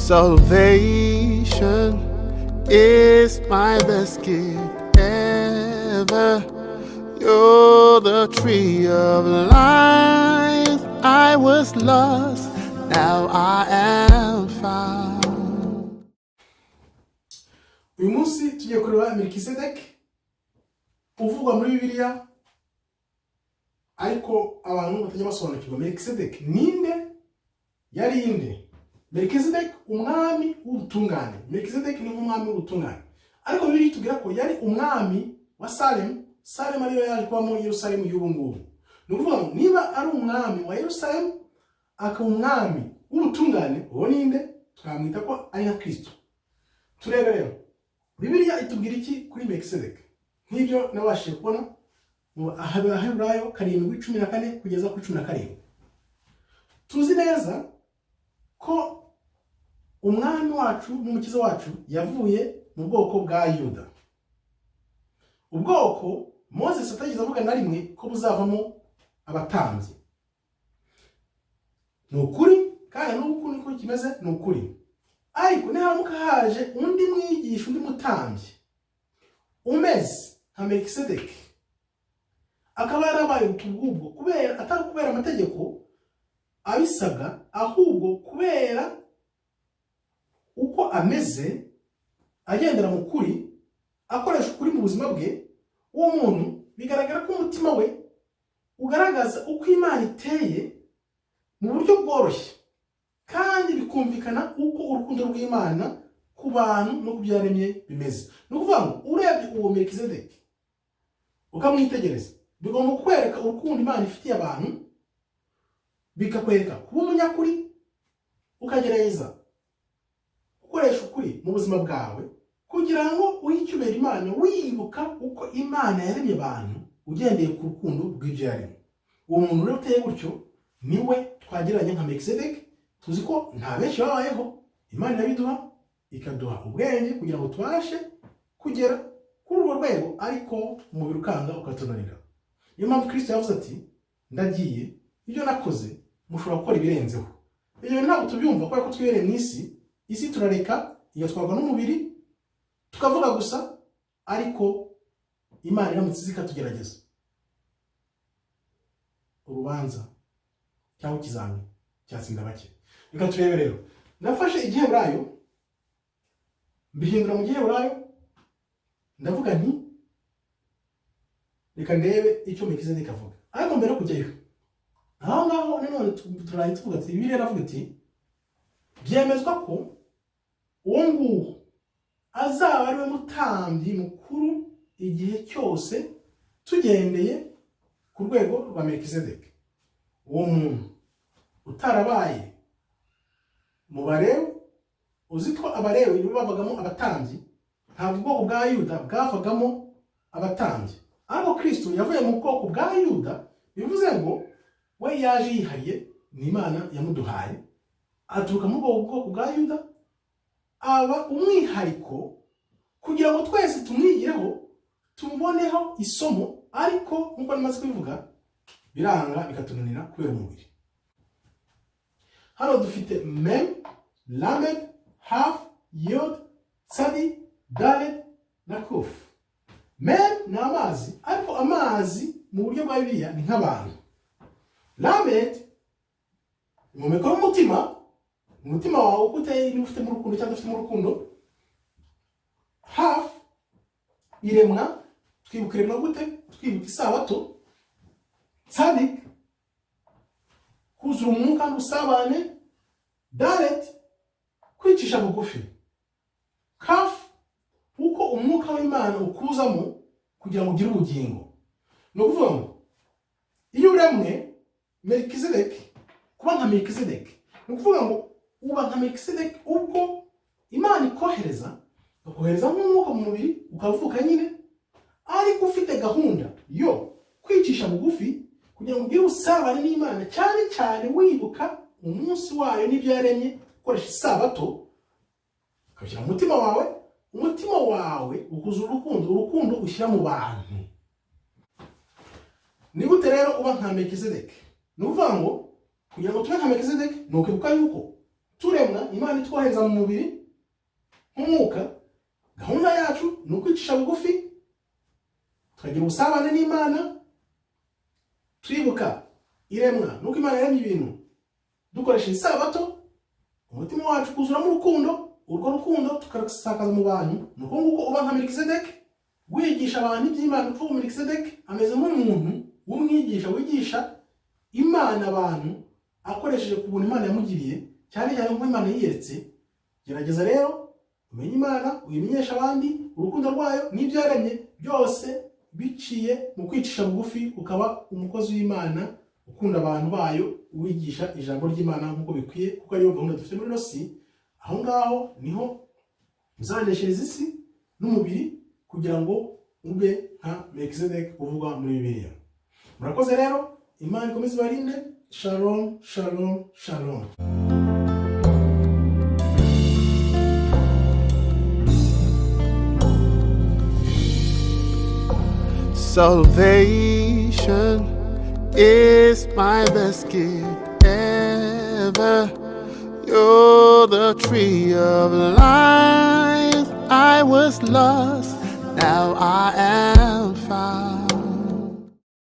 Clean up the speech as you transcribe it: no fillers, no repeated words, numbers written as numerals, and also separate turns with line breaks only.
Salvation is my best gift ever. You're the tree of life. I was lost, now I am found.
Uyu munsi tugiye kureba Melikisedeki uvugwa muri Bibiliya, ariko abantu batajya basobanukirwa. Melikisedeki ninde? Yari inde? Melikisedeki, umwami w'ubutungane. Melikisedeki ni nk'umwami w'ubutungane, ariko Bibiliya itubwira ko yari umwami wa Salemu. Salemu ariyo yaje kubamo Yerusalemu y'ubu ngubu. Ni ukuvuga ngo niba ari umwami wa Yerusalemu, akaba umwami w'ubutungane, uwo ninde? Twamwita ko ari nka Kristo. Turebe rero Bibiliya itubwira iki kuri Melikisedeki, nk'ibyo nabashije kubona mu Abaheburayo 7:14 kugeza kuri 17. Tuzi neza ko umwami wacu n'umukiza wacu yavuye mu bwoko bwa Yuda, ubwoko Moses atageze avuga na rimwe ko buzavamo abatambyi. Ni ukuri, kandi n'ubu niko kimeze, ni ukuri. Ariko niharamuka haje undi mwigisha, undi mutambyi umeze nka Melikisedeki, akaba yarabaye ubwubwo kubera atari kubera amategeko abisabwa, ahubwo kubera uko ameze, agendera mu kuri, akoresha ukuri mu buzima bwe, uwo muntu bigaragara ko umutima we ugaragaza uko Imana iteye mu buryo bworoshye, kandi bikumvikana uko urukundo rw'Imana ku bantu no ku byo yaremye bimeze. Ni ukuvuga ngo urebye uwo Melikisedeki ukamwitegereza, bigomba kukwereka urukundo Imana ifitiye abantu, bikakwereka kuba umunyakuri, ukagerageza gukoresha ukuri mu buzima bwawe kugira ngo uhe icyubahiro Imana, wibuka uko Imana yaremye abantu ugendeye ku rukundo rw'ibyo yaremye. Uwo muntu rero uteye gutyo niwe twagereranya nka Melikisedeki. Tuzi ko nta benshi babayeho. Imana irabiduha, ikaduha ubwenge kugira ngo tubashe kugera kuri urwo rwego, ariko umubiri ukanga, ukatunanira. Niyo mpamvu Kirisito yavuze ati: "Ndagiye, ibyo nakoze mushobora gukora ibirenzeho." Ibyo bintu ntabwo tubyumva kubera ko twibereye mu isi. Isi turareka igatwarwa n'umubiri, tukavuga gusa, ariko Imana iramutse iza ikatugerageza, urubanza cyangwa ikizami cyatsinda bake. Reka turebe rero. Nafashe Igiheburayo, mbihindura mu Giheburayo, ndavuga nti: "Reka ndebe icyo Melikisedeki avuga." Ariko mbere yo kujyayo aho ngaho, nanone turaye tuvuga ati Bibiliya iravuga iti: "Byemezwa ko uwo nguwo azaba ari we mutambyi mukuru igihe cyose, tugendeye ku rwego rwa Melikisedeki." Uwo muntu utarabaye mu Barewi, uzi ko Abarewi nibo bavagamo abatambyi, ntabwo ubwoko bwa Yuda bwavagamo abatambyi, ariko Kristo yavuye mu bwoko bwa Yuda. Bivuze ngo we yaje yihariye, ni Imana yamuduhaye, aturuka muri ubwo bwoko bwa Yuda, aba umwihariko kugira ngo twese tumwigireho, tumuboneho isomo. Ariko nk'uko namaze kubivuga, biranga bikatunanira kubera umubiri. Hano dufite mem, lamed, haf, yod, tsadi, dalet na kuf. Mem ni amazi, ariko amazi mu buryo bwa Bibiliya ni nk'abantu. Lamed, impumeko y'umutima, umutima wawe uko uteye, niba ufitemo urukundo cyangwa udafitemo urukundo. Haf, iremwa. Twibuka iremwa gute? Twibuka Isabato. Tsadik, kuzura umwuka n'ubusabane. Dalet, kwicisha bugufi. Kaf, uko umwuka w'Imana ukuzamo kugira ngo ugire ubugingo. Ni ukuvuga ngo iyo uremwe Melikisedeki, kuba nka Melikisedeki, ni ukuvuga ngo uba nka Melikisedeki ubwo Imana ikohereza, ikakohereza nk'umwuka mu mubiri, ukavuka nyine, ariko ufite gahunda yo kwicisha bugufi kugira ngo ugire ubusabane n'Imana, cyane cyane wibuka umunsi wayo n'ibyo yaremye, ukoresha Isabato, ukabishyira mu mutima wawe, umutima wawe ukuzura urukundo, urukundo ushyira mu bantu. Ni gute rero uba nka Melikisedeki? Ni ukuvuga ngo kugira ngo tube nka Melikisedeki ni ukwibuka yuko Turemwa, Imana itwohereza mu mubiri nk'umwuka, gahunda yacu ni ukwicisha bugufi, tukagira ubusabane n'Imana, twibuka iremwa nuko Imana yaremye ibintu, dukoresha Isabato, umutima wacu kuzuramo urukundo, urwo rukundo tukarusakaza mu bantu. Ni uko nguko uba nka Melikisedeki, wigisha abantu iby'Imana. Kuko Melikisedeki ameze nk'umuntu w'umwigisha wigisha Imana abantu akoresheje ku buntu Imana yamugiriye, cyane cyane nk'uko Imana yiyeretse. Gerageza rero umenye Imana, uyimenyeshe abandi urukundo rwayo n'ibyo yaremye byose, biciye mu kwicisha bugufi, ukaba umukozi w'Imana ukunda abantu bayo, uwigisha ijambo ry'Imana nk'uko bikwiye, kuko ariyo gahunda dufite muri ino si. Aho ngaho niho uzaneshereza isi n'umubiri, kugira ngo ube nka Melkisedeki uvugwa muri Bibiliya. Murakoze rero, Imana ikomeze ibarinde. Shalom, shalom, shalom.
Salvation is my best gift ever. You're the tree of life. I was lost, now I am found.